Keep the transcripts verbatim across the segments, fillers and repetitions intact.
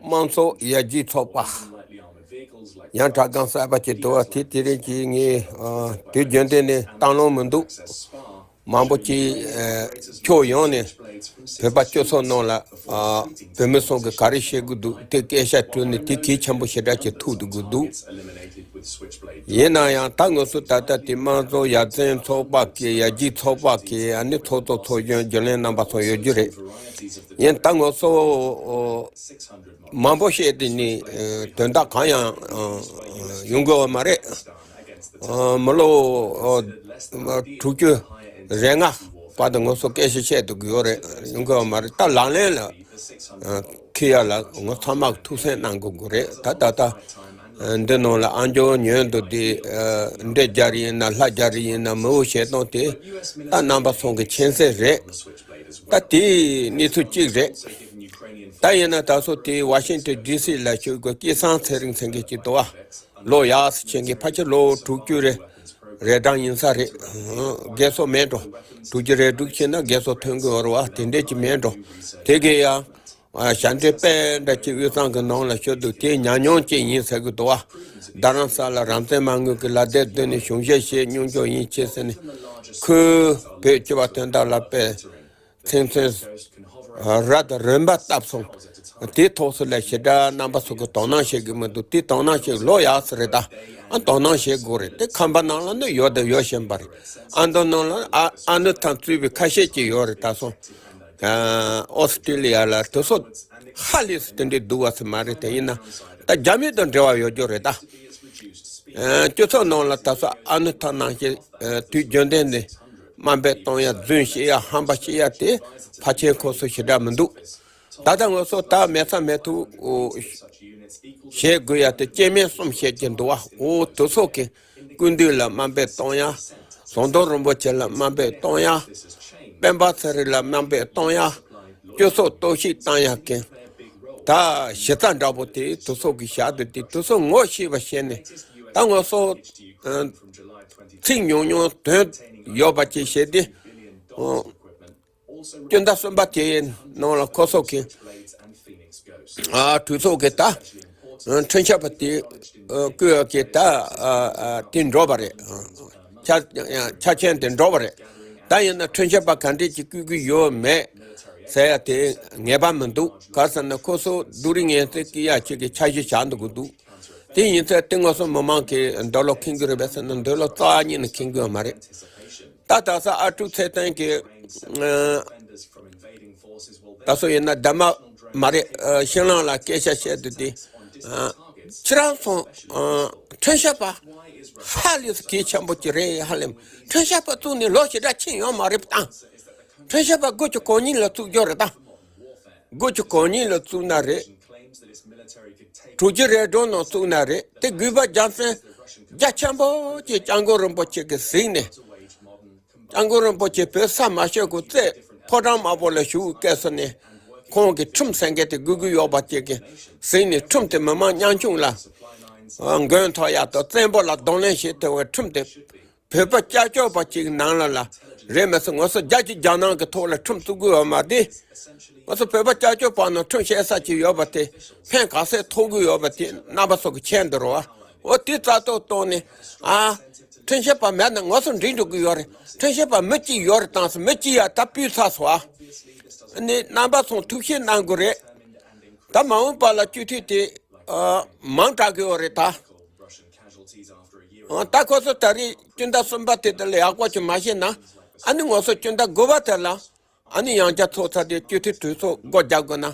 དམངས་གཙོ་ཡར་རྒྱས་ཚོགས་པ། ཡང་དྲ་སྒང་གསར་པ་ཅིག་འདུག་བ། དེ་དེ་རིང་གི་ངས་ཨ་དུས་རྒྱུན་ལྡན་ནས་བཏང་ལོང་མི་འདུག་མང་པོ་ཅིག་ཨ་ཕྱོགས་ཡོངས་ནས་བོད་པ་སྤྱི་ཚོགས་ནང་ལ་ཨ་བོད་མི་ཚོ་གི་ག་རེ་བཤད་དགོས་འདུག་དེ་སྐད་ཆ་དྲིས་ནས་དེ་གལ་ཆེན་པོ་ཞེ་དྲག་ཅིག་ཐུག་འདུག་དགོས་འདུག་ཡིན་ན་ཡང་ད་ང་ཚོ་ད་ལྟ་དེ་དམངས་གཙོ་ཡར་བརྩོན་ཚོགས་པ་གི་ཡར་རྒྱས་ཚོགས་པ་གི་ཨ་ནི་ཚོགས་གཙོ་ཚོགས་གཞོན་རྒྱུན་ལས་རྣམ་པ་ཚོ་ཡོད་རྒྱུ་རེད། ཡིན་ད་ང་ཚོ་མང་པོ་བཤད་དེ་ནི་དོན་དག་གང་ཡང་ཡོང་གི་ཡོད་མ་རེད། མི་ལོ་དྲུག་ཅུ་རེ་ལྔ་བར་དུ་ང་ཚོ་སྐད་ཆ་བཤད་དུ་དགོས་ཡོད་རེད། ཡོང་གི་ཡོད་མ་རེད། ད་ལག་ལེན་ལ་འཁེལ་ཡ་ལ་ང་ཚང་མ་ཐུགས་སེམས་གནང་དགོས་དགོས་རེད། ད་ད་ལྟ་འདི་ནང་ལ་ཨ་མཆོག་ཉོན་དུ་དེ་འདྲེ་རྒྱ་རི་ཡིན་ན་ལྷ་རྒྱ་རི་ཡིན་ན་མི་བོ་བྱེད་སྟངས་དེ་ད་རྣམ་པ་ཚོ་གི་མཁྱེན་གསལ་རེད། ད་དེའི་གནས་ཚུལ་གཅིག་རེད། ད་ཡིན་ན་ད་སོ་དེ་ཝ་ཤིང་ཊོན་ཌི་སི་ལ་ཞུགས་དགོས། སྐལ་བཟང་ཚེ་རིང་ཟེར་མཁན་ཅིག་འདུག་བ། ལོ་ཡག་སུ་ཆེན་གྱི་ཕལ་ཆེར་ལོ་དྲུག་ཅུ་རེ་རེ་གྲངས་ཡིན་ས་རེད། རྒས་སོ་མེད་འགྲོ། དྲུག་ཅུ་རེ་དྲུག་ཕྱིན་ན་རྒས་སོ་ཐོན་གི་ཡོད་རེད་བ། དེ་འདྲས་ཅིག་མེད་འགྲོ། དེ་གས་ཡང་ཞབས་འདྲེན་དཔེ་འདྲ་ཅིག་དབུས་གཙང་གི་ནང་ལ་ཤོར་འདུག་དེ་ཉམས་མྱོང་ཅིག་ཡིན་ཟེར་གི་འདུག་བ། རྡ་རམ་ས་ལ་རང་བཙན་མ་དངུལ་གྱི་ལག་དེབ་བསྡུས་ནས་གཞུང་བཞེས་བྱེད་མྱོང་ཆོག་ཡིན་ཆེ་ཟེར་ནས་ཁོས་བོད་སྤྱི་པ་དོན་དག་ལ་དཔེ་ཚན་ཚོན་ར་དང་རིམ་པ་བཏབ་སོང་། དེའི་ཐོག་སུ་ལ་ཞེ་དྲག་རྣམ་པ་ཚོ་གི་དོ་སྣང་བྱེད་གི་མི་འདུག་དེ་དོ་སྣང་བྱེད་ལོ་ཡག་སུ་རེད། ད་ཨ་དོ་སྣང་བྱེད་དགོས་རེད། དེ་ཁང་པ་ནང་ལ་ནི་ཡོད་དང་ཡོད་བཞིན་པ་རེད། ཨ་མདོ་ནང་ལ་ཨ་ཨ་ནུ་ཐང་གཙོས་པའི་ཁ་ཤས་ཅིག་ཡོད་རེད། ད་སོང་ཨོ་སི་ཀྲི་ལི་ཡ་ལ་དེ་ཚོ་ཧ་ལས་སུ་དེ་འདྲའི་སྡུག་བ་སུ་མ་རེད། དེ་ཡིན་ན་ད་རྒྱ་མི་དང་འབྲེལ་བ་ཡོད་རྒྱུ་རེད། ད་སྤྱི་ཚོགས་ནང་ལ་ད་སོ་ཨ་ནུ་ཐང་ནང་བཞིན་དུས་རྒྱུན་ལྡན་ནས་དམའ་འབེབས་གཏོང་ཡ་རྫུན་བཤད་ཡ་ཧམ་པ་བཤད་ཡ་དེ་ཕལ་ཆེར་ཁོ་ཚོ་ཞེ་དྲག་མི་འདུག་ད་ལྟ་ང་ཚོ་ད་མེད་ས་མེད་ཐུག་བྱེད་དགོས་ཡ་དེ་སྐྱེ་དམན་གསུམ་བཤད་ཀྱི་འདུག་བ། འོ་དེ་ཚོ་གི་སྐུ་མདུན་ལ་དམའ་འབེབས་གཏོང་ཡ། ཟམ་གདོང་རིན་པོ་ཆེ་ལ་དམའ་འབེབས་གཏོང་ཡ། སྤེན་པ་ཚེ་རིང་ལ་དམའ་འབེབས་གཏོང་ཡ། སྤྱི་ཚོགས་གཏོར་བཤིག་བཏང་ཡ་གི་ད་གཞི་རྩ་འདྲ་པོ་དེ་དེ་ཚོ་གི་བཞག་འདུག་དེ་དེ་ཚོ་ངོ་ཤེས་པ་བྱས་ནས་ད་ང་ཚོ་ཚིག་ཉུང་ཉུང་དོན་ཡོད་པ་ཅིག་བྱས་ཏེ། སྤྱི་ཟླ་གསུམ་པ་དེའི་ནང་ལ་ཁོ་ཚོ་གིས་ཨ་གྲོས་ཚོགས་ཀྱི་ད་ཁྲིམས་ཞིབ་པ་དེ་བསྐོས་ཀྱི་ད་དེ་འགྲོ་བ་རེད། ཆ་ཆ་རྐྱེན་དེ་འགྲོ་བ་རེད། ད་ཡིན་ན་ཁྲིམས་ཞིབ་པ་ག་འདྲས་ཅིག་བསྐོས་ཀྱི་ཡོད་མེད་ཟེར་ཡ་དེ་ངེས་པ་མི་འདུག་ག་ཟེར་ན་ཁོ་ཚོ་སྡུག་རུས་ངན་ཚད་སྐྱེ་ཡ་ཅིག་གི་འཆར་གཞི་བཞག་འདུག་གི་འདུག་དེ་ཡིན་ཚད་དེ་ང་ཚོ་མི་མང་གིས་འདོད་བློ་ཁེངས་ཀྱི་རེད་པས་ཟེར་ན་འདོད་བློ་རྩ་བ་ཉིད་ནས་ཁེངས་ཀྱི་ཡོད་མ་རེད། ད་ད་ས་ཨ་ཀྲུག་ཚེ་བརྟན་གྱིས་ད་སོ་ཡིན་ན་ད་མ་མ་རེད། ཤིང་ལང་ལ་སྐད་ཆ་བཤད་དུས་དེ་ཁྱེད་རང་ཚོ་ཁྲིམས་ཞིབ་པ་ཧ་ལས་སུ་གལ་ཆེན་པོ་ཅིག་རེད། ཧ་ལས་ཁྲིམས་ཞིབ་པ་བཙུགས་ནས་ལོ་ཞེ་དྲག་ཕྱིན་ཡོད་མ་རེད་པ། ད་ཁྲིམས་ཞིབ་པ་དགུ་བཅུ་གོ་གཉིས་ལ་བཙུགས་རྒྱུ་རེད། ད་དགུ་བཅུ་གོ་གཉིས་ལ་བཙུགས་ན་རེད། དྲུག་ཅུ་རེ་གྲངས་ནང་བཙུགས་ན་རེད། དེ་དགོས་པ་རྒྱུ་མཚན་རྒྱ་ཆེན་པོ་ཅིག་སྐྱབས་མགོན་རིན་པོ་ཆེ་གིས་གཟིགས་ནས། སྐྱབས་མགོན་རིན་པོ་ཆེ་བོད་ས་མ་ཤོར་གོང་རྩེ་ཕོ་བྲང་དམར་པོ་ལ་བཞུགས་སྐབས་སུ་ནས་ཁོང་གིས་ཁྲིམས་ཟེར་མཁན་དེ་དགོས་ཀྱི་ཡོད་པ་ཅིག་གིས་གཟིགས་ནས། ཁྲིམས་དེ་མི་མང་ཉམ་ཆུང་ལ་མགོན་ཐོག་ཡག་དང་བཙན་པོ་ལ་གདོང་ལེན་བྱེད་ཐུབ་པའི་ཁྲིམས་དེ་བོད་པ་སྐྱབས་བཅོལ་བ་ཅིག་ནང་ལ་ལ་རེད་མི་སྲིད། ང་ཚོ་རྒྱལ་སྤྱི་རྒྱལ་ནང་གི་ཐོག་ལ་ཁྲིམས་བཙུགས་དགོས་ཡོད་མ་རེད། ང་ཚོ་བོད་པ་སྐྱབས་བཅོལ་བ་ནང་ཁྲིམས་བཤད་ས་ཅིག་ཡོད་པ་དེ་ཕན་ག་ཚད་ཐོགས་དགོས་ཡོད་པ་དེ་རྣམ་པ་ཚོ་གི་མཁྱེན་འདུག་རོ། འོ་དེ་རྩ་གཏོར་བཏང་ནས་ཨ་ཁྲིམས་ཞིབ་པ་མེད་ན་ང་ཚོ་འགྲིག་འགྲོ་གི་ཡོད་རེད། ཁྲིམས་ཞིབ་པ་མི་གཅིག་ཡོད་རེད། དང་སོ་མི་གཅིག་ཡ་ད་སྤུས་ཚར་སོང་ཨ། ནི་རྣམ་པ་ཚོ་ཐུགས་ཞིབ་གནང་དགོས་རེད། ད་མ་འོངས་པ་ལ་སྤྱི་འཐུས་དེ་ཨ་མང་དྲགས་གི་ཡོད་རེད་ད། ཨ་ད་ཁོ་ཚོ་ད་རེས་སྤྱི་ཟླ་གསུམ་པ་དེ་དེ་ལ་ཡག་པོ་ཅིག་མ་བྱས་ན་ཨ་ནི་ང་ཚོ་སྤྱི་ཟླ་དགུ་པ་དེ་ལ་ཨ་ནི་ཡང་བསྐྱར་ཚོགས་ཚར་ཏེ་སྤྱི་འཐུས་གྲོས་ཚོགས་སྒོ་རྒྱག་དགོས་ན་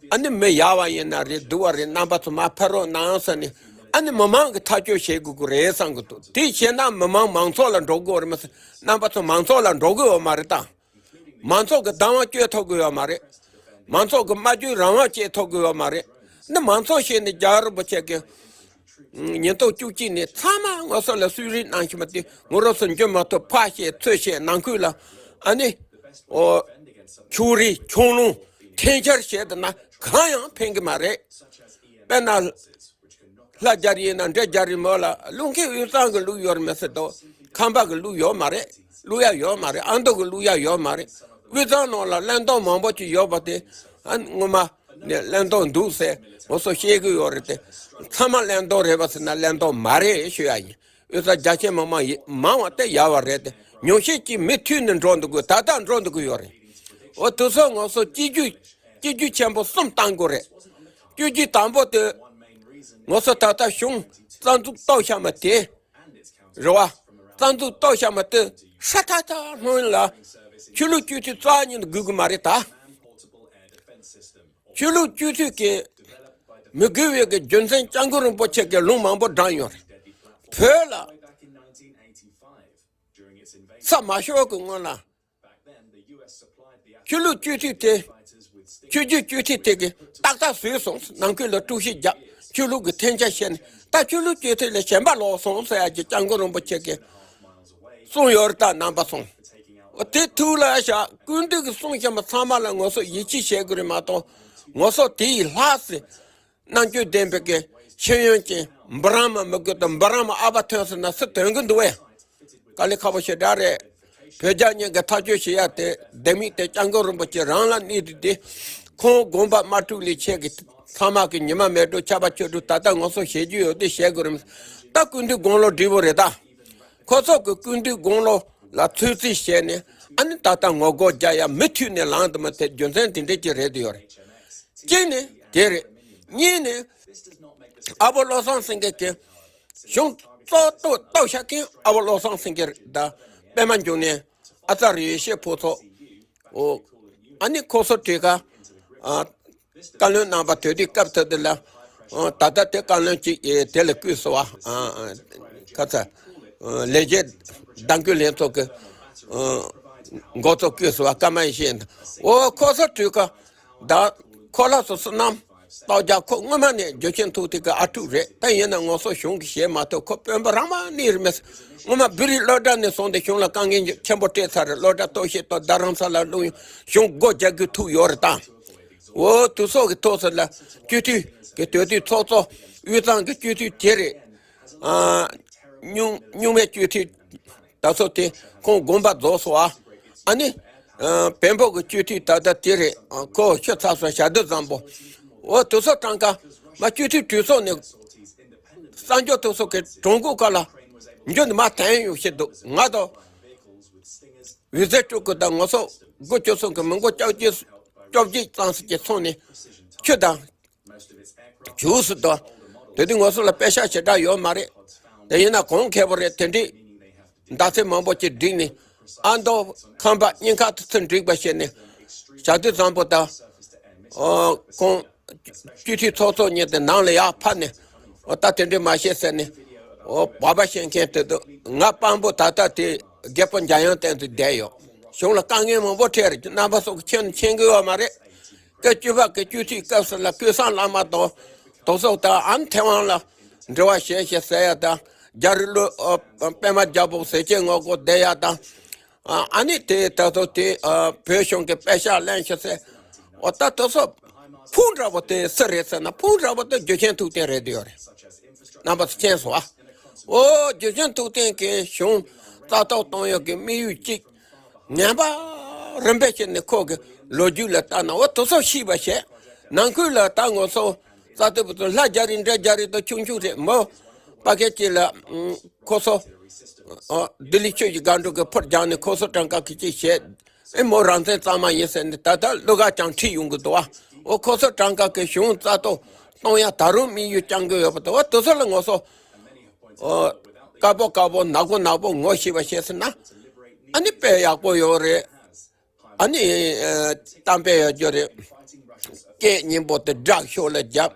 ཨ་ནི་མི་ཡག་པ་ཡིན་ན་རེད། སྡུག་པ་རེད། རྣམ་པ་ཚོ་མར་ཕེབས་རོགས་གནང་ཟེར་ནས་ཨ་ནི་མི་མང་གིས་ཐག་གཅོད་བྱེད་དགོས་ཀྱི་རེད་བསམ་གྱི་འདུག་དེ་བྱས་ན་མི་མང་མང་ཚོགས་ལ་འགྲོ་དགོས་རེད་མ་ཟད་རྣམ་པ་ཚོ་མང་ཚོགས་ལ་འགྲོ་དགོས་ཡོད་མ་རེད་ད། མང་ཚོགས་ཀྱི་བདག་དབང་སྤྱོད་ཐུབ་ཀྱི་ཡོད་མ་རེད། མང་ཚོགས་ཀྱི་སྨྲ་བརྗོད་རང་དབང་སྤྱད་ཐུབ་ཀྱི་ཡོད་མ་རེད། འདི་མང་ཚོགས་ཞིག་ནས་རྒྱལ་བ་རིན་པོ་ཆེ་གི་ཉིན་ཐོ་བཅུ་གཅིག་ནས་ཚང་མ་ང་ཚོ་ལ་གསོལ་རས་གནང་བཞིན་པ་དེ་ངོ་རོ་སུ་འཇུ་མ་ཐུབ། ཕར་བཤད་ཚུར་བཤད་ནང་ཁུལ་ལ་ཨ་ནི་ཨོ་ཕྱུགས་རིགས་ཁྱུང་ལུང་འཐེན་འཁྱེར་བྱས་དུ་ན་གང་ཡང་ཕན་གི་མ་རེད། དཔེར་ན། ལྷ་རྒྱ་རི་ཡིན་ན་འདྲེ་རྒྱ་རི་མོ་ལ་བླུག་མཁན་དབུས་གཙང་གི་བླུག་ཡོད་མེད་ཟེར་དོ། ཁམས་པ་གི་བླུག་ཡོད་མ་རེད། བླུག་ཡ་ཡོད་མ་རེད། ཨ་མདོ་གི་བླུག་ཡ་ཡོད་མ་རེད། དབུས་གཙང་ནང་ལ་གླེན་རྟགས་མང་པོ་ཅིག་ཡོད་པ་དེ་ཨ་ངོ་མ་ ནས་གླེན་ཏོག་འདུག་ཟེར་ང་ཚོ་བཤད་གི་ཡོད་རེད་དེ། ཚང་མ་གླེན་ཏོག་རེད་པ་ཟེར་ན་གླེན་ཏོག་མ་རེད་ཞུ་ཡ་ཡིན། དབུས་གཙང་རྒྱ་ཆེ་མི་མང་ཡི་མང་བ་དེ་ཡག་པ་རེད་དེ། ཉུང་ཤས་ཀྱིས་མུ་མཐུད་ནས་འགྲོ་འདུག་གི། ད་ལྟ་འགྲོ་འདུག་གི་ཡོད་རེད། འོ་དེ་ཚོ་ང་ཚོ་གཅིག་གྱུར་གཅིག་གྱུར་ཆེན་པོ་གསུམ་བཏང་དགོས་རེད། གཅིག་གྱུར་དང་པོ་དེ་ང་ཚོ་ད་ལྟ་གཞུང་རྩ་འཛུགས་གཏོར་བཞག་མ་དེ་རེད་བ། རྩ་འཛུགས་གཏོར་བཞག་མ་དེ་ཧྲ་ཐག་ཐག་སྔོན་ལ་ཆོས་ལུགས་སྤྱི་འཐུས་རྩ་བ་ཉིད་དུ་དགོས་གི་མ་རེད་ད། ཆོས་ལུགས་སྤྱི་འཐུས་ཀྱི་མི་དགོས་པའི་གི་རྒྱུ་མཚན་སྐྱབས་མགོན་རིན་པོ་ཆེ་གིས་ལུང་མང་པོ་དྲངས་ཡོད་རེད། བོད་ལ་ས་མ་ཤོར་གི་སྔོན་ལ་ཆོས་ལུགས་སྤྱི་འཐུས་དེ་ཆོས་བརྒྱུད་སྤྱི་འཐུས་དེ་གི་ཏག་ཏག་བཟོས་སོང་། ནང་ཁུལ་ལ་དཀྲུག་ཤིང་བརྒྱབ། ཆོས་ལུགས་ཀྱི་འཐེན་འཁྱེར་བྱས་ནས། ད་ཆོས་ལུགས་སྤྱི་འཐུས་ལས་གཞན་པ་ལོག་སོང་ཟེར་ཡ་གི་སྐྱབས་མགོན་རིན་པོ་ཆེ་གིས་གསུངས་ཡོད་རེད་ད། རྣམ་པ་ཚོ། དེ་ཐུགས་ལ་བཞག། སྐུ་མདུན་གྱིས་གསུངས་བཞག་པ་ཚང་མ་ལ་ང་ཚོ་ཡིད་ཆེས་བྱེད་དགོས་རེད་མ་གཏོགས། ང་ཚོ་དེ་ཡི་ལྷག་ཟེར། རྣམ་དཔྱོད་ལྡན་པའི་གི་ཤེས་ཡོན་ཅན་འབུམ་རམས་མ་མི་དགོས་དང་འབུམ་རམས་མ་ཨ་ཕ་ཐོན་ཟེར་ན་སུ་ཐོན་གི་འདུག་བས། དཀའ་ལས་ཁག་པོ་ཞེ་དྲག་རེད། བོད་རྒྱ་གཉིས་ཀྱི་ཐག་གཅོད་བྱེད་ཡ་དེ་ལྡེ་མིག་དེ་སྐྱབས་མགོན་རིན་པོ་ཆེ་རང་ལ་གནས་དུས་དེ། ཁོང་དགོངས་པ་མ་འཁྲུགས་ལས་ཆེ་གི། ཚང་མ་གི་ཉི་མ་མེད་འགྲོ་ཆར་པ་ཆུ་འགྲོ། ད་ལྟ་ང་ཚོ་བྱེད་རྒྱུ་ཡོད་དེ་བྱེད་དགོས་རེད། ད་སྐུ་མདུན་དགུང་ལོ་བགྲེས་པོ་རེད་ད། ཁོ་ཚོ་གི་སྐུ་མདུན་དགུང་ལོ་ལ་ཚོད་རྩིས་བྱས་ནས། ཨ་ནི་ད་ལྟ་ངོ་རྒོལ་རྒྱག་ཡ་མུ་མཐུད་ནས་ལངས་དུ་མ་ཐེབས་རྒྱུ་མཚན་དེ་འདྲས་ཅིག་རེད་དུ་ཡོད་རེད། གཅིག་ནི་དེ་རེད། གཉིས་ནི་ཨ་བོ་བློ་བཟང་སེང་གེ་གི་གཞུང་གཙོ་གཏོགས་གཏོགས་བཞག་མཁན་ཨ་བོ་བློ་བཟང་སེང་གེ་དང་པད་མ་འབྱུང་གནས། ཨ་ཙརྱ་ཡེ་ཤེས་ཕུན་ཚོགས། འོ། ཨ་ནི་ཁོ་ཚོ་གྲས་ཀ་ཨ། བཀའ་བློན་རྣམ་པ་དོན་དུས་སྐབས་ཐོག་དེ་ལ། ཨ། ད་ལྟ་དེ་བཀའ་བློན་གཅིག་ཨེ་དེ་ལ་བསྐོས་སོང་བ། ཨ། ཨ། ཁ་ཚ། ཨ། ལས་བྱེད་བདམས་བསྐོ་ལྷན་ཚོགས་ཀྱི། ཨ། འགོ་གཙོ་བསྐོས་སོང་བ། ཀརྨ་ཡེ་ཤེས། འོ་ཁོ་ཚོ་གྲས་ཀ་ད་ཁོ་ལ་སོ་བསོད་ནམས་སྟོབས་རྒྱལ་ཁོ་སྔོན་མ་ནས་འཇུ་ཆེན་ཐུབ་བསྟན་གྱི་ཨ་ཕྲུག་རེད། ད་ཡིན་ན་ང་ཚོ་གཞུང་གི་བྱེད་མ་ཐུབ། ཁོ་དཔོན་པོ་རང་མ་ནས་རེད་མེད། སྔོན་མ་བོད་རིགས་སློབ་གྲྭ་ནས་བཟུང་སྟེ་གཞུང་ལ་དཀའ་ངལ་ཆེན་པོ་སྤྲད་ཚར་རེད། སློབ་གྲྭ་གཏོར་བཤིག་དང་རྡ་རམ་ས་ལ་བླུགས་ཡོང་། གཞུང་སྒོ་རྒྱག་དགོས་ཐུག་ཡོད་རེད་ད། འོ་དེ་ཚོ་གི་ཐོག་ཚོ་ལ་སྤྱི་འཐུས་ཀྱི་དོན་དུས་ཚོགས་གཙོ་དབུས་གཙང་གི་སྤྱི་འཐུས་དེ་རེད། ཨ། སྨྱུང་སྨྱུང་མའི་སྤྱི་འཐུས་ད་ཚོ་དེ་ཁོང་དགོངས་པ་རྫོགས་སོང་ཨ། ཨ་ནི། ཨ། བོན་པོ་གི་སྤྱི་འཐུས་ད་ལྟ་དེ་རེད། ཨ། ཁོ་ཤི་ཚར་སོང་། ཞྭ་དུང་བཟང་པོ། འོ་དེ་ཚོ་གྲངས་ཀ་མ་སྤྱི་འཐུས་གྲོས་ཚོགས་ནས་གསར་འགྱུར་དེ་ཚོ་གི་གྲོས་འགོ་ཁ་ལ་འཇུ་ནི་མ་ཐན་ཡོང་ཤེས་འདུག་ང་དང་འོད་ཟེར་སྤྲུལ་སྐུ་དང་ང་ཚོ་དགུ་བཅུ་ཚོ་གི་མི་མགོ་བཅོ་བརྒྱད་བཅོ་བརྒྱད་ཙམ་ཞིག་གི་ཚོགས་ནས་ཆུ་དང་ཆུ་སུ་དང་། དེ་དུས་ང་ཚོ་ལ་པེ་ཤག་ཞེ་དྲག་ཡོད་མ་རེད། དེ་ཡིན་ན་གོང་ཁེ་པོ་རེད། དེ་འདྲའི་མདའ་ཚན་མང་པོ་ཅིག་བསྒྲིགས་ནས། ཨ་མདོ་ཁམས་པ་སྙིང་ཁ་ཐུག་ཚུར་འགྲིག་པ་བྱས་ནས། ཞྭ་དུང་བཟང་པོ་དང་། ཨོ། ཁོང་སྤྱི་འཐུས་ཚོགས་གཙོ་གཉིས་དེ་ནང་ལ་ཡར་ཕབ་ནས། ཨོ་ད་དེ་འདྲའི་མ་བྱེད་ཟེར་ནས། ཨོ་བ་བ་བཤད་མཁན་དེ་དུ་ང་དཔང་པོ་ད་ལྟ་དེ་རྒད་པོ་འཇམ་དབྱངས་བསྟན་དུ་བསྡད་ཡོད། གཞུང་ལ་དཀའ་ངལ་མང་པོ་འཕྲད་རེད། རྣམ་པ་ཚོ་གི་མཁྱེན་མཁྱེན་གི་ཡོད་མ་རེད། སྐབས་བཅུ་པ་གི་སྤྱི་འཐུས་སྐབས་སུ་ལ་ཀུན་བཟང་བླ་མ་དང་། དོ་སོགས་དང་ཨ་མཐེ་དབང་ལ་འབྲེལ་བ་བྱས་ཞེས་ཟེར་ཡ་དང་། རྒྱ་རི་ལོ། ཨ། པད་མ་རྒྱལ་པོ་ཟེར་ཅན་ངོ་རྒོལ་བསྡད་ཡ་དང་། ཨ། ཨ་ནི་དེ་ད་དུང་དེ། ཨ། བོད་གཞུང་གི་པེ་ཤག་ལེན་ཞེས་ཟེར། འོ་ད་དོ་སོགས་ཕུང་འདྲ་པོ་དེ་སུ་རེད་ཟེར་ན། ཕུང་འདྲ་པོ་དེ་འཇུ་ཆེན་ཐུབ་བསྟན་རེད་དུ་ཡོད་རེད། རྣམ་པ་ཚོ་མཁྱེན་སོང་ཨ། འོ་འཇུ་ཆེན་ཐུབ་བསྟན་གྱིས་གཞུང་རྩ་གཏོར་གཏོང་ཡག་གི་དམིགས་ཡུལ་གཅིག་ངན་པ་རིམ་པས་བྱས་ནས་ཁོ་གི་ལོ་རྒྱུས་ལ་ལྟ་ན། འོ་དེ་ཚོ་ཤེས་པ་བྱས། ནང་ཁུལ་ལ་ད་ང་ཚོ་རྩ་དོད་པོ་ཚོ་ལྷ་རྒྱ་རི་འདྲེ་རྒྱ་རི་དང་ཆུང་ཆུང་རེད་མོ། པ་ཁེ་ཅི་ལ་ཁོ་ཚོ། ཨ། ལྡི་ལི་ཆོས་ཀྱི་སྒང་དྲུག་གི་ཕུར་རྒྱག་ནས་ཁོ་ཚོ་གྲངས་ཀ་གི་ཅི་བྱས། ཨེ་མོ་རང་བཙན་གཙང་མ་ཡིན་ཟེར་ནས་ད་ལྟ་གླུ་གར་ཀྱང་ཁྲིད་ཡོང་གི་འདུག་བ། འོ་ཁོ་ཚོ་གྲངས་ཀ་གི་གཞུང་རྩ་གཏོར་གཏོང་ཡ་ད་རུང་དམིགས་ཡུལ་བཅངས་གི་ཡོད་པ་དང་། འོ་དེ་ཚོ་ལ་ང་ཚོ། ཨོ། དཀར་པོ་དཀར་པོ་ནག་པོ་ནག་པོ་ངོ་ཤེས་པ་བྱས་ཟེར་ན། ཨ་ནི་དཔེ་ཡག་པོ་ཡོད་རེད། ཨ་ནི། ཨ། གཏམ་དཔེ་ཡོད་རྒྱུ་རེད། སྐད་སྙན་པོ་དེ་སྦྲག་ཤོག་ལ་རྒྱབ།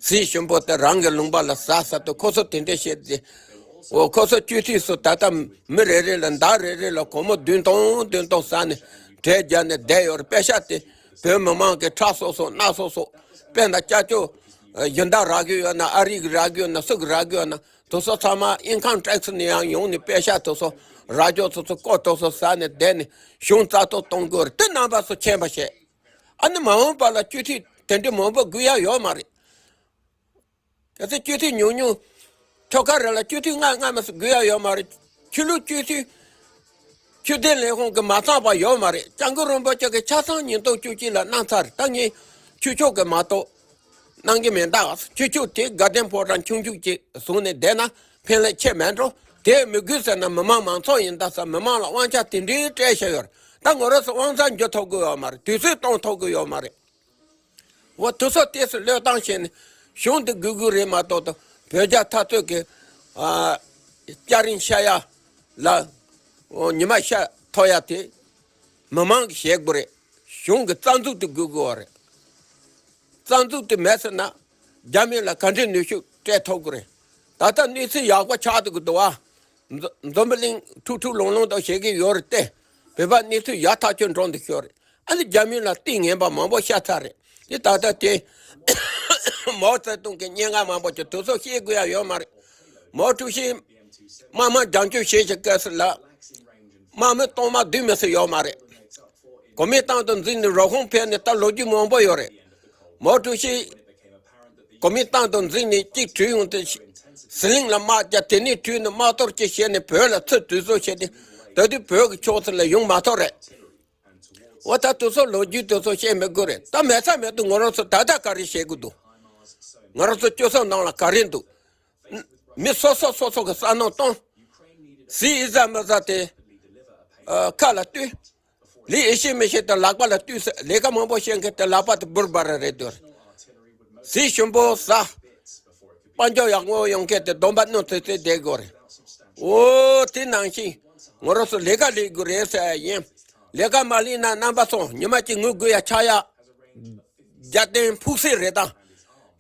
ཟས་ཞིམ་པོ་དེ་རང་གི་ལུང་པ་ལ་ཟ་ཟ་དུ། ཁོ་ཚོ་དེ་འདྲས་བཤད་དེ། འོ་ཁོ་ཚོ་སྤྱི་འཐུས་སུ་ད་ལྟ་མི་རེ་རེ་ལ་མདའ་རེ་རེ་ལ་སྒོར་མོ་བདུན་སྟོང་བདུན་སྟོང་ཟ་ནས་གྲལ་རྒྱག་ནས་བསྡད་ཡོད་རེད། པེ་ཤག་དེ་བོད་མི་མང་གི་ཁྲག་སོ་སོ་སྣ་སོ་སོ། དཔེར་ན་ཅ་ཅོ་གཞན་དག་རག་གི་ཡོད་ན། ཨ་རི་གི་རག་གི་ཡོད་ན། སུ་གི་རག་གི་ཡོད་ན། དེ་ཚོ་ཚང་མ་ཨིན་ཁམ་ཊེག་སི་ནས་ཡང་ཡོང་ནས་པེ་ཤག་དེ་ཚོ་རག་ཅོག་དེ་ཚོ་བཀོག་དེ་ཚོ་ཟ་ནས་བསྡད་ནས་གཞུང་རྩ་གཏོར་གཏོང་དགོས་རེད། དེ་རྣམ་པ་ཚོ་མཁྱེན་པ་བྱས། ཨ་ནི་མ་འོངས་པ་ལ་སྤྱི་འཐུས་དེ་འདྲ་མང་པོ་དགོས་ཡ་ཡོད་མ་རེད། གལ་སྲིད་སྤྱི་འཐུས་ཉུང་ཉུང་ཁྱོ་ག་རེ་ལ་སྤྱི་འཐུས་ལྔ་ལྔ་མ་ཟིག་དགོས་ཡ་ཡོད་མ་རེད། ཆོས་ལུགས་སྤྱི་འཐུས་ཆོས་ལྡན་ལས་ཁུངས་ཀྱི་མ་ཚང་པ་ཡོད་མ་རེད། སྐྱབས་མགོན་རིན་པོ་ཆེ་གིས་ཆ་ཚང་ཉིས་སྟོང་བཅུ་གཅིག་ལ་གནང་ཚར། ད་ངས་ ཆོས་ཕྱོགས་ཀྱི་མ་གཏོགས་གནང་གི་མེད་ད། ཆོས་ཕྱོགས་དེ་དགའ་ལྡན་ཕོ་བྲང་ཆུང་ཆུང་ཅིག་བཟུང་ནས་བསྡད་ན་ཕན་ལས་ཆེ་མེད་འགྲོ། དེ་མི་དགོས་ཟེར་ན་མི་མང་མང་ཚོགས་ཡིན་ད་ཟེར། མི་མང་ལ་དབང་ཆ་དེ་འདྲའི་སྤྲད་བཞག་ཡོད་རེད། ད་ང་རང་ཚོ་དབང་ཆ་འཇུ་ཐུབ་ཀྱི་ཡོད་མ་རེད། དུས་ཚོད་གཏོང་ཐུབ་ཀྱི་ཡོད་མ་རེད། འོ་དུས་ཚོད་དེ་སུ་བློས་བཏང་བྱས་ནས་གཞུང་འདི་དགོས་དགོས་རེད་མ་གཏོགས་ད་བོད་རྒྱ་འཐབ་རྩོད་ཀྱི་ཨ་སྐྱ་རེངས་ཤར་ཡ་ལ་འོ་ཉི་མ་ཤར་ཐོག་ཡ་དེ་མི་མང་གིས་བྱེད་དགོས་རེད། གཞུང་གི་རྩ་འཛུགས་དེ་དགོས་དགོས་རེད། རྩ་འཛུགས་དེ་མེད་ཟེར་ན་རྒྱ་མི་ལ་ག་འདྲའི་ནུས་ཤུགས་སྤྲད་ཐུབ་ཀྱི་རེད། ད་ལྟ་གནས་ཚུལ་ཡག་པོ་ཆགས་འདུག་གི་འདུག་བ། འཛམ་འཛམ་བུ་གླིང་འཁྲུག་འཁྲུག་ལོང་ལོང་དང་བྱེད་ཀྱི་ཡོད་རེད་དེ། བོད་པ་གནས་ཚུལ་ཡག་ཐག་ཆོད་འགྲོ་འདུག་ཤོར་རེད། ཨ་ནི་རྒྱ་མི་ལ་ལྟས་ངན་པ་མང་པོ་ཤ་ཚ་རེད། དེ་ད་ལྟ་དེ་མའོ་ཙེ་ཏུང་གི་སྙན་ངག་མང་པོ་ཅིག་དུས་ཚོད་བཤད་དགོས་ཡ་ཡོད་མ་རེད། མའོ་ཀྲུའུ་ཞི་དམག་དམངས་རྒྱང་སྐྱོད་བྱེད་བཞིན་སྐབས་སུ་ལ་དམག་མི་སྟོང་མ་བདུན་མི་སྲིད་ཡོད་མ་རེད། གོ་མིན་ཏང་དུ་འཛུལ་ནས་རུ་ཁོང་ཕེབས་ནས་ད་ལོ་རྒྱུས་མང་པོ་ཡོད་རེད། མའོ་ཀྲུའུ་ཞི་གོ་མིན་ཏང་དུ་འཛུལ་ནས་གཅིག་བྲོས་ཡོང་དུས་ཟི་ལིང་ལ་དམག་རྒྱག་དེ་ནས་བྲོས་ནས་དམག་གཏོར་གཅིག་བྱས་ནས་བོད་ལ་ཚུར་དུས་ཚོད་བྱས་ཏེ་ད་དུས་བོད་ཀྱི་ཕྱོགས་སུ་ལ་ཡོང་མ་ཐུབ་རེད། འོ་ད་དུས་ཚོད་ལོ་རྒྱུས་དུས་ཚོད་བཤད་མི་དགོས་རེད། ད་མེད་ས་མེད་དུ་ང་རང་ཚོ་ད་ལྟ་ག་རེ་བྱེད་དགོས་འདུག་ང་རང་ཚོ་སྤྱོད་བཟང་ནང་ལ་ག་རེ་འདུག་མི་སོ་སོ་སོ་སོ་གི་བསམ་མནོ་གཏོང་། ཟས་ཨེ་ཟ་མི་ཟ་དེ་ཨ་ཁ་ལ་ལྟོས། ལས་ཨེ་ཤེས་མི་ཤེས་དེ་ལག་པ་ལ་ལྟོས་ཟེར། ལས་ཀ་མང་པོ་བྱེད་མཁན་དེ་ལག་པ་དེ་འབུར་འབར་རེད་འདུག་ཟས་ཞིམ་པོ་ཟ། དཔལ་འབྱོར་ཡག་པོ་ཡོང་མཁན་དེ་སྡོམ་པ་སྣུམ་ཐིག་ཐིག་བསྡད་དགོས་རེད། འོ་དེ་ནང་བཞིན་ང་རང་ཚོ་ལས་ཀ་ལས་དགོས་རེད་ཟེར་ཡ་ཡིན། ལས་ཀ་མ་ལས་ན་རྣམ་པ་ཚོ་ཉི་མ་གཅིག་ངུ་དགོས་ཡ་ཆགས་ཡ། རྒྱལ་བསྟན་ཕུགས་བསམ་རེད་ད།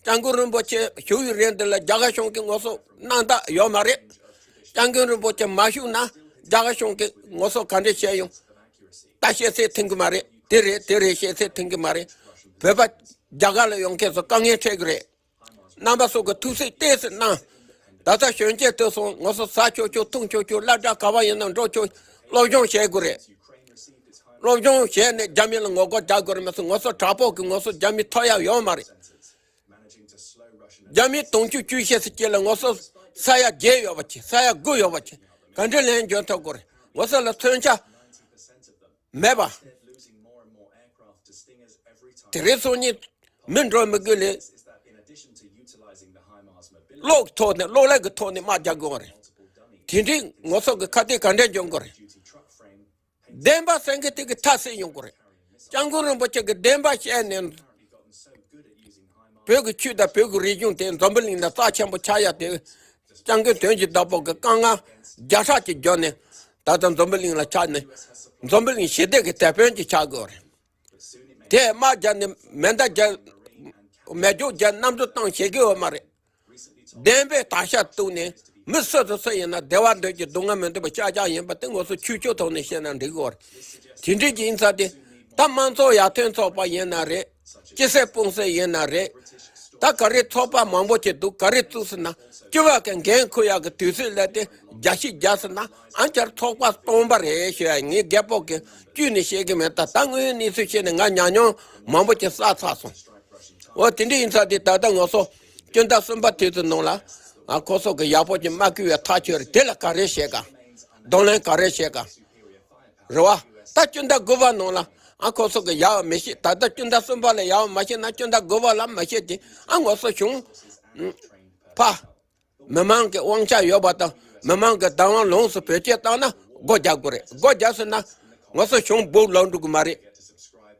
སྐྱབས་མགོན་རིན་པོ་ཆེ་བཞུགས་ཡུལ་རེད་འདི་ལ་རྒྱ་གར་གཞུང་གིས་ངོ་སོ་གནང་ད་ཡོད་མ་རེད། སྐྱབས་མགོན་རིན་པོ་ཆེ་མ་བཞུགས་ན་རྒྱ་གར་གཞུང་གིས་ངོ་སོ་ག་འདྲ་བྱས་ཡོང་། ད་བཤད་ཚད་མཐུན་གི་མ་རེད། དེ་རེད་དེ་རེད་བཤད་ཚད་མཐུན་གི་མ་རེད། བོད་པ་རྒྱ་གར་ལ་ཡོང་མཁན་ཚོ་དཀའ་ངལ་འཕྲད་གི་རེད། རྣམ་པ་ཚོ་གི་ཐུགས་སྲས་ཏོག་ཙམ་གནང་། ད་ལྟ་གཞོན་སྐྱེས་དེ་ཚོ་ངོ་སོ་ཟ་ཆོག་ཆོག་འཐུང་ཆོག་ཆོག་སློབ་གྲྭ་ག་བ་ཡིན་ན་འགྲོ་ཆོག་སློབ་སྦྱོང་བྱེད་དགོས་རེད། སློབ་སྦྱོང་བྱས་ནས་རྒྱ་མི་ལ་ངོ་རྒོལ་རྒྱག་དགོས་རེད་མ་གཏོགས་ངོ་སོ་དྲག་པོ་གི་ངོ་སོ་རྒྱ་མི་ཐོབ་ཡ་ཡོད་མ་རེད། རྒྱ་མི་དུང་ཕྱུར་བཅུ་བཞི་ཙམ་ཅིག་ལ་ངོ་སོ་ས་ཡ་བརྒྱད་ཡོད་པ་ཅིག་ས་ཡ་དགུ་ཡོད་པ་ཅིག་ག་འདྲ་ལན་འཇོན་ཐུབ་དགོས་རེད། ངོ་སོ་ལ་མཚོན་ཆ་མེད་པ། དེ་རིང་སང་ཉིན་མི་འགྲོ་མི་དགོས་ལས་གློག་གི་ཐོག་ནས་གློག་ཀླད་ཀྱི་ཐོག་ནས་དམག་རྒྱག་དགོས་པ་རེད། དེ་འདྲའི་ངོ་སོ་གི་ཁ་གཏད་ག་འདྲ་འཇོན་དགོས་རེད། བདེན་པ་གསལ་མཁན་དེ་གི་མཐའ་གསལ་ཡོང་དགོས་རེད། སྐྱབས་མགོན་རིན་པོ་ཆེ་གི་བདེན་པ་བཤད་ནས་བོད་ཀྱི་ཆོས་དང་བོད་ཀྱི་རིག་གཞུང་དེ་འཛམ་བུ་གླིང་ན་རྩ་ཆེན་པོ་ཆགས་ཡ་དེ་སྐྱབས་མགོན་དོན་གྱི་བདག་པོ་གི་དཀའ་ངལ་བརྒྱ་ཕྲག་གཅིག་བརྒྱབ་ནས་ད་ལྟ་འཛམ་བུ་གླིང་ལ་ཆགས་ནས་འཛམ་བུ་གླིང་ཞི་བདེ་གི་དེད་དཔོན་གཅིག་ཆགས་དགོས་རེད། དེ་དམག་རྒྱག་ནས་མེ་མདའ་རྒྱག་མེ་སྒྱོགས་རྒྱག་གནམ་གྲུ་བཏང་བྱེད་ཀྱི་ཡོད་མ་རེད། བདེན་པའི་དར་ཤ་བཏོན་ནས་མི་སུ་དང་སུ་ཡིན་ན་བདེ་བ་འདོད་ཀྱི་སྡུག་བསྔལ་མི་འདོད་པ་ཤ་ཆག་ཡིན་པ་དེ་ངོ་སོ་ཆོས་ཕྱོགས་ཐོག་ནས་བཤད་ན་འགྲིག་གི་རེད། དེ་འདྲའི་ཡིན་ཙང་དེ་ད་དམངས་གཙོ་ཡར་ཐོན་ཚོགས་པ་ཡིན་ན་རེད། སྤྱི་སེར་སྤུན་སེར་ཡིན་ན་རེད། ད་ག་རེ་ཚོགས་པ་མང་པོ་ཅིག་འདུག་ག་རེ་བཙུགས་ཟེར་ན་སྤྱི་བ་གི་འགན་འཁུར་ཡག་གི་དུས་ཚོད་སླེབས་ཏེ་རྒྱ་ཞིབ་རྒྱག་ཟེར་ན་ཨ་ཅར་ཚོགས་པ་སྟོང་པ་རེད་ཞུ་ཡ། ངས་རྒད་པོ་གི་བཅུད་ནས་བཤད་གི་མེད། ད་ད་དངོས་ཡོད་གནས་ཚུལ་བཤད་ནས་ང་ཉམས་མྱོང་མང་པོ་ཅིག་བསགས་ཚར་སོང་། འོ་དེ་འདྲ་ཡིན་ཙང་དེ་ད་ལྟ་ང་ཚོ་སྤྱི་ཟླ་གསུམ་པ་དེ་ཚོ་ནང་ལ་ཨ་ཁོ་ཚོ་གི་ཡག་པོ་ཅིག་མ་བསྐུལ་བའི་ཐག་ཆོད་རེད། དེ་ལ་ག་རེ་བྱེད་ག་གདོང་ལེན་ག་རེ་བྱེད་ག་རེད་བ། ད་སྤྱི་ཟླ་དགུ་པ་ནང་ལ་ཨ་ཁོ་ཚོ་གི་ཡག་མི་ཤེས། ད་ལྟ་སྤྱི་ཟླ་གསུམ་པ་ལ་ཡག་མ་ཤེས་ན་སྤྱི་ཟླ་དགུ་པ་ལ་མ་ཤེས་ཏེ་ཨ་ང་ཚོ་གཞུང་ཕ་མི་མང་གི་དབང་ཆ་ཡོད་པ་དང་མི་མང་གི་བདག་དབང་ལོངས་སུ་བེད་སྤྱོད་བཏང་ན་སྒོ་རྒྱག་དགོས་རེད། སྒོ་རྒྱག་ཟེར་ན་ང་ཚོ་གཞུང་སྦུག་ལོག་འགྲོ་གི་མ་རེད།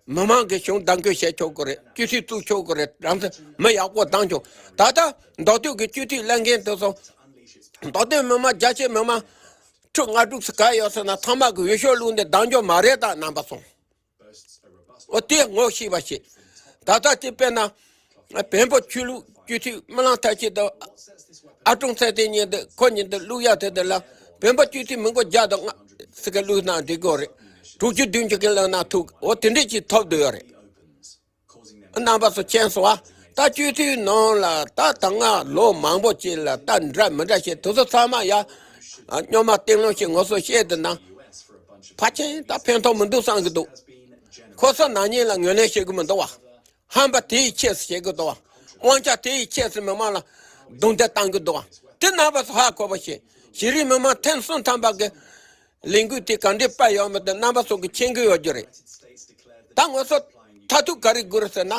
མི་མང་གི་གཞུང་བདག་འགོད་བྱེད་ཆོག་གི་རེད། སྤྱི་འཐུས་བཙུགས་ཆོག་གི་རེད། རང་ཚོ་མི་ཡག་པོ་བདམས་ཆོག་ད་ལྟ་མདོ་སྟོད་ཀྱི་སྤྱི་འཐུས་གླེང་མཁན་དེ་ཚོ་མདོ་སྟོད་མི་མང་རྒྱ་ཆེ་མི་མང་ཁྲི་ལྔ་དྲུག་ཙམ་ག་ཡོད་ཟེར་ན་ཚང་མ་གི་འོས་ཤོག་བླུགས་ནས་བདམས་རྒྱུ་མ་རེད་ད་རྣམ་པ་ཚོ། འོ་དེ་ངོ་ཤེས་པ་ཞིག་ད་ལྟ་དེ་དཔེར་ན་བོན་པོ་ཆོས་ལུགས་སྤྱི་འཐུས་སྨོན་ལམ་མཐར་ཕྱིན་དང་ཨ་ཀྲུང་ཚེ་བརྟན་གཉིས་འདི་ཁོ་གཉིས་འདི་བླུག་ཡག་དེ་འདི་ལ་བོན་པོ་སྤྱི་འཐུས་མི་མགོ་བརྒྱ་དང་ལྔ་ཙམ་གི་བླུག་ན་འགྲིག་གི་རེད། དྲུག་ཅུ་བདུན་ཅུ་གི་བླུག་ན་ཐུག་འོ་དེ་འདྲས་ཅིག་ཐོབ་བསྡད་ཡོད་རེད། རྣམ་པ་ཚོ་མཁྱེན་སོང་ཨ། ད་སྤྱི་འཐུས་ནང་ལ་ད་ད་སྔ་ལོ་མང་པོ་ཅིག་ལ་ད་འདྲ་མི་འདྲ་བྱས་དེ་ཚོ་ཚང་མ་ཡ་སྨྱོན་མ་བསྟན་ལོང་ཞིག་ངོ་སོ་བཤད་དེ་ན་ཕལ་ཆེར་ད་ཕན་ཐོགས་མི་འདུག་བསམ་གི་འདུག་ཁོ་ཚོ་ནག་ཉེས་ལ་ངོས་ལེན་བྱེད་གི་མི་འདུག་བ། ཧམ་པ་དེ་ཡི་ཆེད་དུ་བྱེད་གི་འདུག་བ། དབང་ཆ་དེ་ཡི་ཆེད་དུ་མི་མང་ལ་རྡུང་རྡེག་བཏང་གི་འདུག་བ། དེ་རྣམ་པ་ཚོ་ཧ་གོ་བ་བྱེད། གཞི་རིམ་མི་མང་ཐེངས་གསུམ་ཐམ་པ་གི་ལས་འགུལ་དེ་ག་འདྲས་སྤེལ་ཡོད་མེད་དེ་རྣམ་པ་ཚོ་གི་མཁྱེན་གི་ཡོད་རྒྱུ་རེད། ད་ང་ཚོ་མཐར་ཐུག་ག་རེ་དགོས་རེད་ཟེར་ན།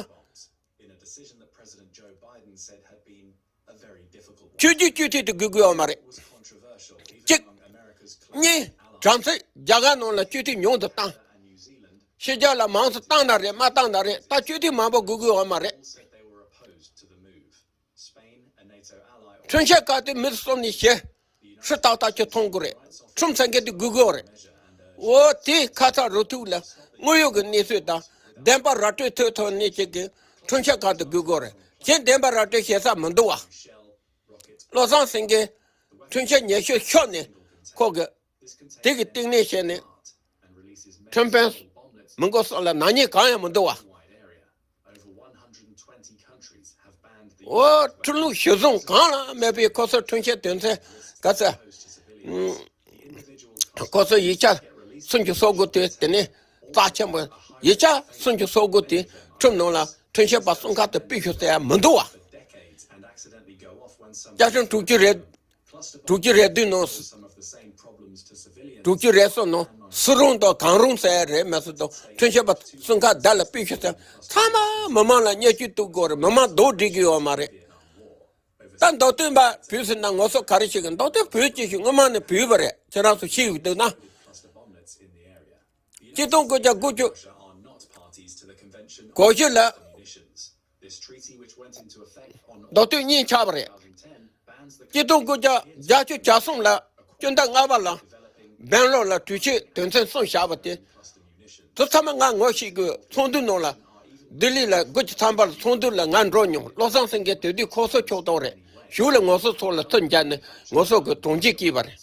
བཅོས་བསྒྱུར་བཅོས་ཐིག་དེ་དགོས་དགོས་ཡོད་མ་རེད། གཅིག་གཉིས། བྲམ་ཟེ་རྒྱ་གར་ནང་ལ་བཅོས་ཐིག་ཉུང་དུ་བཏང་། ཕྱི་རྒྱལ་ལ་མང་ཙམ་བཏང་ན་རེད། མ་བཏང་ན་རེད། ད་བཅོས་ཐིག་མང་པོ་དགོས་དགོས་ཡོད་མ་རེད། ཁྲིམས་ཞིབ་ཁང་དེ་མི་གསུམ་ནས་བྱས། ཧྲི་ཏག་ཏག་ཅིག་མཐོང་དགོས་རེད། ཁྲིམས་ཟེར་མཁན་དེ་དགོས་དགོས་རེད། འོ་དེ་ཁ་ཚ་རུ་ཐུག་ལ་དངོས་ཡོད་ཀྱི་གནས་ཚུལ་དང་བདེན་པ་ར་སྤྲོད་ཐུབ་ཐུབ་ནས་ཅིག་གི་ཁྲིམས་ཞིབ་ཁང་དུ་དགོས་དགོས་རེད། གཞན་བདེན་པ་ར་སྤྲོད་བྱེད་ས་མི་འདུག་བ། བློ་བཟང་སེང་གེ་ཁྲིམས་ཞིབ་ཉེ་ཤོས་ཤོར་ནས་ཁོ་གི་དེ་གི་སྟེང་ནས་བྱས་ནས་ཁྲིམས་དཔོན་མི་མགོ་གསུམ་ལ་ནག་ཉེས་གང་ཡང་མི་འདུག་བ། འོ་ཁྲིམས་ལུགས་གཞི་བཟུང་གང་ལ་མེད་པའི་ཁོ་ཚོའི་ཁྲིམས་ཞིབ་དོན་ཚན་ག་ཚོད། ཁོ་ཚོའི་ཡིག་ཆ་སུམ་ཅུ་སོ་དགུ་དེ་དེ་ནས་རྩ་ཆེན་པོ་ཡིག་ཆ་སུམ་ཅུ་སོ་དགུ་དེ་ཁྲིམས་ནང་ལ་ཁྲིམས་ཞིབ་པ་གསུམ་ཀ་དེ་ཕུད་ཤོག་ཟེར་ཡ་མི་འདུག་བ། བཅའ་ཁྲིམས་དྲུག་ཅུ་རེ་དྲུག་ཅུ་རེ་བདུན་ནང་། དྲུག་ཅུ་རེ་གསུམ་ནང་སུ་རུང་དང་གང་རུང་ཟེར་རེད་མ་སུ་དང་ཁྲིམས་ཞིབ་པ་གསུམ་ཀ་བདག་ལ་ཕུད་ཤོག་ཟེར། ཚང་མ་མི་མང་ལ་བརྙས་བཅོས་གཏུག་དགོས་རེད། མི་མང་སྡུག་སྒྲིག་གི་ཡོད་མ་རེད། ད་མདོ་སྟོད་པ་བོད་ཟེར་ན་ངོ་སོ་ག་རེ་ཞིག་གི་མདོ་སྟོད་བོད་ཅི་ཞིག་སྔོན་མ་ནས་བོད་པ་རེད། ཁྱེད་རང་ཚོ་ཤེས་ཡོད་འདུག་ན། ཆིག་སྟོང་དགུ་བརྒྱ་དགུ་བཅུ་གོ་བཞི་ལ། མདོ་སྟོད་གཉིས་ཆགས་པ་རེད། ཆིག་སྟོང་དགུ་བརྒྱ་བརྒྱད་ཅུ་གྱ་གསུམ་ལ་སྤྱི་ཟླ་ལྔ་པ་ལ་སྦེང་ལོར་ལ་གྲོས་ཆོད་དོན་ཚན་གསུམ་བཞག་པ་དེ། དེ་ཚང་མ་ང་ངོ་ཤེས་དགོས། ཚོགས་འདུ་ནང་ལ་ལྡི་ལི་ལ་དགུ་བཅུ་ཐམ་པ་ལ་ཚོགས་འདུ་ལ་ང་འགྲོ་མྱོང་། བློ་བཟང་སེང་གེ་དེ་དུས་ཁོ་ཚོ་ཕྱོགས་གཏོགས་རེད། གཞུག་ལ་ངོ་སོ་ཚོ་ལ་ཚུར་མཇལ་ནས་ངོ་སོ་གི་དྲུང་ཆེ་བསྐྱིས་པ་རེད།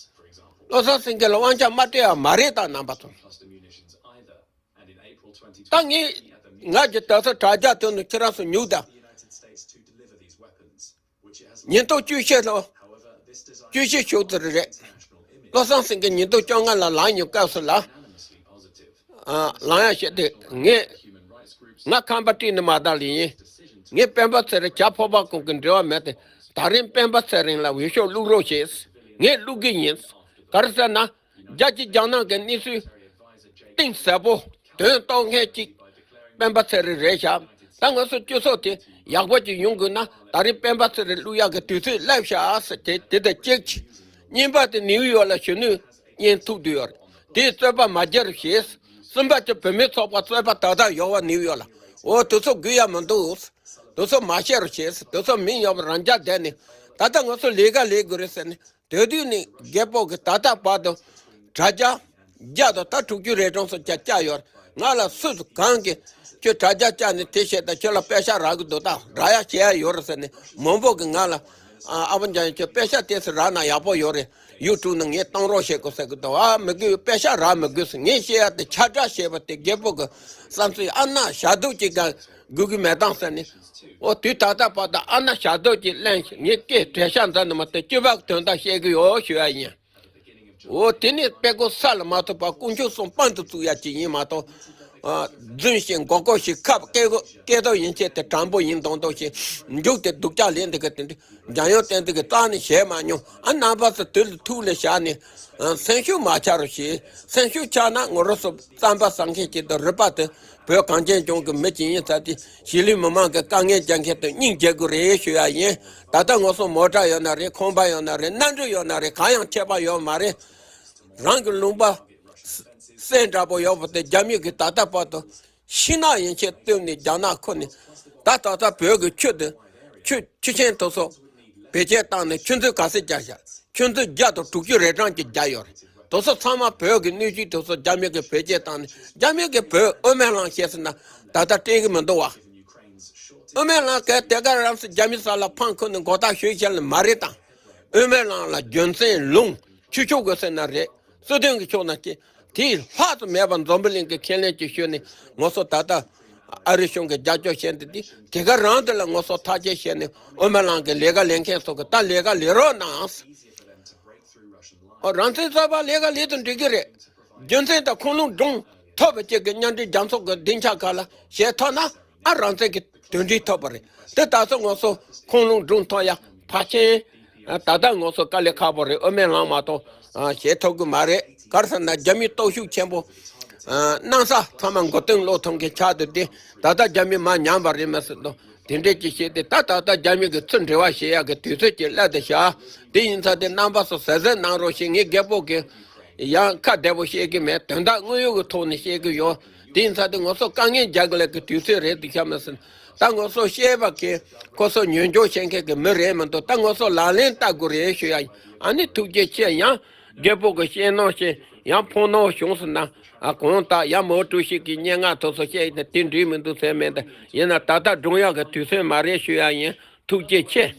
བློ་བཟང་སེང་གེ་ལ་དབང་ཆ་མ་སྤྲད་ཡ་མ་རེད་ད་རྣམ་པ་ཚོ། ད་ངས་ང་གི་ད་ཚོ་དྲ་རྒྱ་དོན་དུ་ཁྱེད་རང་ཚོ་ཉུག་ད། ཉིས་སྟོང་བཅུ་བཞི་ལོ། བཅུ་བཞི་ཞོགས་ཚོད་རེད། བློ་བཟང་སེང་གེ་ཉིས་སྟོང་བཅོ་ལྔ་ལ་ལངས་ཡོང་སྐབས་སུ་ལ། ཨ། ལངས་ཡ་བྱས་ཏེ་ངས། ང་ཁམས་པ་སྤྲིན་ནས་མ་དར་ལི་ཡིན། ངས་སྤེན་པ་ཚེ་རིང་བྱ་ཕོ་བ་ཀུན་གྱི་འབྲེལ་བ་མེད་དེ། ད་རིང་སྤེན་པ་ཚེ་རིང་ལ་འོས་ཤོག་བླུག་རོགས་བྱེད། ངས་བླུག་གི་ཡིན། ག་རེ་ཟེར་ན། རྒྱལ་སྤྱི་རྒྱལ་ནང་གི་གནས་ཚུལ་གཏིང་ཟབ་པོ་དོན་རྟོགས་མཁན་གཅིག་སྤེན་པ་ཚེ་རིང་རེད་ཤག་ད་ང་ཚོ་སྤྱི་ཚོགས་དེ་ཡག་པོ་ཅིག་ཡོང་དགོས་ན་ད་རིང་སྤེན་པ་ཚེ་རིང་བླུག་ཡག་གི་དུས་ཚོད་སླེབས་ཤག་ཟེར་དེ་དེ་དང་གཅིག་གཉིས་པ་དེ་ནིའུ་ཡོག་ལ་གཞོན་ནུ་བརྙན་ཐུག་བསྡད་ཡོད་རེད། དེའི་རྩོད་པ་མ་རྒྱག་རོགས་བྱེད། གསུམ་པ་དེ་བུད་མེད་ཚོགས་པ་རྩོད་པ་ད་ལྟ་ཡོད་པ་ནིའུ་ཡོག་ལ། འོ་དེ་ཚོ་དགོས་ཡ་མི་འདུག་དེ་ཚོ་མ་བཤད་རོགས་བྱེད། དེ་ཚོ་མིང་ཡོད་པ་རང་འཇགས་བསྡད་ནས་ད་ལྟ་ང་ཚོ་ལས་ཀ་ལས་དགོས་རེད་ཟེར་ནས། དེ་དུས་ནས་རྒད་པོ་གི་ད་ལྟ་བར་དུ་དྲ་རྒྱ་བརྒྱ་དང་ད་དྲུག་ཅུ་རེ་གྲངས་སུ་བརྒྱ་བརྒྱ་ཡོད། ང་ལ་སུས་གང་གིས་ཁྱོད་དྲ་རྒྱ་བརྒྱ་ནས་དེ་བྱས་ད་ཁྱོད་ལ་པེ་ཤ་རག་གི་འདུག་ད་རག་ཡ་བྱེད་ཡ་ཡོད་རེད་ཟེར་ནས་མང་པོ་གིས་ང་ལ། ཨ་ཨ་བ་འཇམ་དབྱངས་ཁྱོད་པེ་ཤ་ཏོག་ཙམ་རག་ན་ཡག་པོ་ཡོད་རེད། ཡུ་ཊུབ་ནང་ངས་གཏོང་རོགས་བྱེད་དགོས་ཟེར་གི་འདུག་ཨ་མི་དགོས། པེ་ཤ་རག་མི་དགོས་ཟེར། ངས་བཤད་ཡ་དེ་ཁྱབ་བསྒྲགས་བྱས་པ་དེ་རྒད་པོ་གི་བསམ་ཚུལ། ཨ་ན་ཞག་སྡོད་ཅིག་ག་དགོས་གི་མེད་དམ་ཟེར་ནས། འོ་དུས་ད་ལྟ་བར་དུ་ཨ་ན་ཞག་སྡོད་ཀྱི་གླེང་ཞིག་ངས་སྐད་བྲེལ་ཤ་འཛིན་ནི་མ་གཏོགས་སྤྱི་པའི་དོན་དག་བཤད་གི་ཡོད་ཞུ་ཡ་ཡིན། འོ་དེ་ནས་དཔྲལ་མགོ་ས་ལ་མ་ཐུག་པར་དཀོན་མཆོག་གསུམ་དཔང་དུ་བཙུགས་ཡ་ཅིག་ཡིན་མ་གཏོགས། ཨ། རྫུན་བཤད་མགོ་སྐོར་བྱེད། ཁ་སྐད་སྐད་ཐོག་ཡན་ཆད་དེ་དྲང་པོ་ཡིན་མདོག་མདོག་བྱེད། མཇུག་དེ་སྡུག་ཅག་ལས་འདི་ག་དེ་འདྲ་འཇམ་དབྱངས་བསྟན་འཛིན་གྱིས་རྩ་ནས་བྱས་མ་མྱོང་། ཨ་རྣམ་པ་ཚོ་དེ་ལ་ཐུགས་ལ་བཞག་ནས། ཨ། སེམས་ཤུགས་མ་ཆག་རོགས་བྱེད། སེམས་ཤུགས་ཆག་ན་ང་རང་ཚོ་རྩམ་པ་ཟ་མཁན་ཅིག་དང་རུས་པ་དེ། བོད་གངས་ཅན་ལྗོངས་ཀྱི་མི་ཅིག་ཡིན་ཙང་དེ་གཞིས་ལུས་མི་མང་གི་དཀའ་ངལ་རྒྱག་མཁན་དང་སྙིང་རྗེ་དགོས་རེད་ཞུ་ཡ་ཡིན། ད་ལྟ་ང་ཚོ་མོ་ཊ་ཡོད་ན་རེད། ཁང་པ་ཡོད་ན་རེད། གནམ་གྲུ་ཡོད་ན་རེད། གང་ཡང་ཁྱད་པར་ཡོད་མ་རེད། རང་གི་ལུང་པ་སེང་འདྲ་པོ་ཡོད་པ་དེ་རྒྱ་མི་གིས་ད་ལྟ་བར་དུ་ཤིང་ནགས་ཡན་ཆད་བཏོན་ནས་རྒྱ་ནག་ཁུར་ནས། ད་ད་ལྟ་བོད་ཀྱི་ཆུ་དེ་ཆུ་ཆུ་ཆེན་དེ་ཚོ་བེད་སྤྱོད་བཏང་ནས་ཆུ་མཛོད་ག་ཚོད་བརྒྱབ་བཞག་ཆུ་མཛོད་བརྒྱ་དང་དྲུག་ཅུ་རེ་གྲངས་ཅིག་བརྒྱབ་ཡོད་རེད། དེ་ཚོ་ཚང་མ་བོད་ཀྱི་སྣོད་བཅུད་དེ་ཚོ་རྒྱ་མི་གིས་བེད་སྤྱོད་བཏང་ནས། རྒྱ་མི་གིས་བོད་དབུ་མའི་ལམ་བྱས་ཟེར་ན་ད་ལྟ་སྤྲད་གི་མི་འདུག་བ། དབུ་མའི་ལམ་ག་དེ་ག་རང་སེ་རྒྱ་མི་ས་ལ་འཕངས་ཁུར་ནས་མགོ་བཏགས་ཞུས་བྱས་ལ་མ་རེད་དང་། དབུ་མའི་ལམ་ལ་རྒྱུ་མཚན་ལུང་ཆོས་ཕྱོགས་དགོས་ཟེར་ན་རེད། སྲིད་དོན་གྱི་ཕྱོགས་ན་སྐྱེ། དེའི་ལྷག་ཏུ་མེད་པར་འཛམ་བུ་གླིང་གི་ཁས་ལེན་གྱི་ཞུས་ནས་ང་ཚོ་ད་ལྟ་ཨ་རི་གཞུང་གི་རྒྱབ་སྐྱོར་བྱས་འདི་དེ་དེ་ག་རང་དེ་ལ་ང་ཚོ་ཐག་གཅོད་བྱས་ནས་དབུ་མའི་ལམ་གྱི་ལས་ཀ་ལས་མཁན་ཚོ་གི་ད་ལས་ཀ་ལས་རོགས་གནང་། ཨོ་རང་བཙན་རྩོད་པ་ལས་ཀ་ལས་དང་འགྲིག་གི་རེད། རྒྱུ་མཚན་དང་ཁུངས་ལུང་སྒྲུང་ཐོབ་པ་ཅིག་གི་མཉམ་འབྲེལ་རྒྱལ་ཚོགས་ཀྱི་སྡིངས་ཆ་ཁག་ལ་བྱེད་ཐུབ་ན་ཨ་རང་བཙན་གྱི་དོན་འགྲིག་ཐུབ་པ་རེད། དེ་ད་ཚོ་ང་ཚོ་ཁུངས་ལུང་སྒྲུང་ཐོབ་ཡ་ཕལ་ཆེར་ད་ལྟ་ང་ཚོ་དཀའ་ལས་ཁག་པོ་རེད། དབུ་མའི་ལམ་མ་གཏོགས་བྱེད་ཐུབ་ཀྱི་མ་རེད། ག་རེ་ཟེར་ན་རྒྱ་མིའི་སྟོབས་ཤུགས་ཆེན་པོ་གནམ་ས་ཚང་མ་མགོ་རྟིང་སློག་ཐུབ་མཁན་ཆགས་འདུག་སྟེ། ད་ལྟ་རྒྱ་མི་མར་ཉམས་པ་རེད་མ་ཟེར་དང་ དེ་འདྲས་ཅིག་བཤད་དེ། ད་ད་ལྟ་རྒྱ་མི་གི་ཚུར་འབྲེལ་བ་བྱེད་ཡག་གི་དུས་ཚོད་ཅིག་སླེབས་ཏེ་བཞག་དེ་ཡིན་ཙང་དེ་རྣམ་པ་ཚོ་གཟབ་གཟབ་གནང་རོགས་ཞེས། ངས་རྒད་པོ་གི་ཡང་ཁ་བདེ་པོ་བཤད་ཀྱི་མེད། དོན་དག་དངོས་ཡོད་ཀྱི་ཐོག་ནས་བཤད་ཀྱི་ཡོད། དེ་ཡིན་ཙང་དེ་ང་ཚོ་དཀའ་ངལ་རྒྱག་གི་ལས་ཀྱི་དུས་ཚོད་རེད་འདུག་ཤ་མི་སྲིད། ད་ང་ཚོ་བཤད་པ་གི་ཁོ་ཚོ་ཉན་འཇོག་བྱེད་མཁན་གྱི་མི་རེད་མི་འདུག་ད་ང་ཚོ་ལག་ལེན་བསྟར་དགོས་རེད་ཞུ་ཡ་ཡིན། ཨ་ནི་ཐུགས་རྗེ་ཆེ། ཡང་རྒད་པོ་གི་བཤད་གནང་བྱས་ཡང་ཕོག་ནང་བྱུང་སོང་ན། ཨ་གང་ལྟར་ཡང་མའོ་ཀྲུའུ་ཞི་གི་སྙན་ངག་ཐོག་སོ་བཤད་ཡིན་ན་དེ་འགྲིག་མི་འདུག་ཟེར་མེད། ད་ཡིན་ན་ད་ལྟ་སྒྲུང་ཡག་གི་དུས་ཚོད་མ་རེད་ཞུ་ཡ་ཡིན། ཐུགས་རྗེ་ཆེ།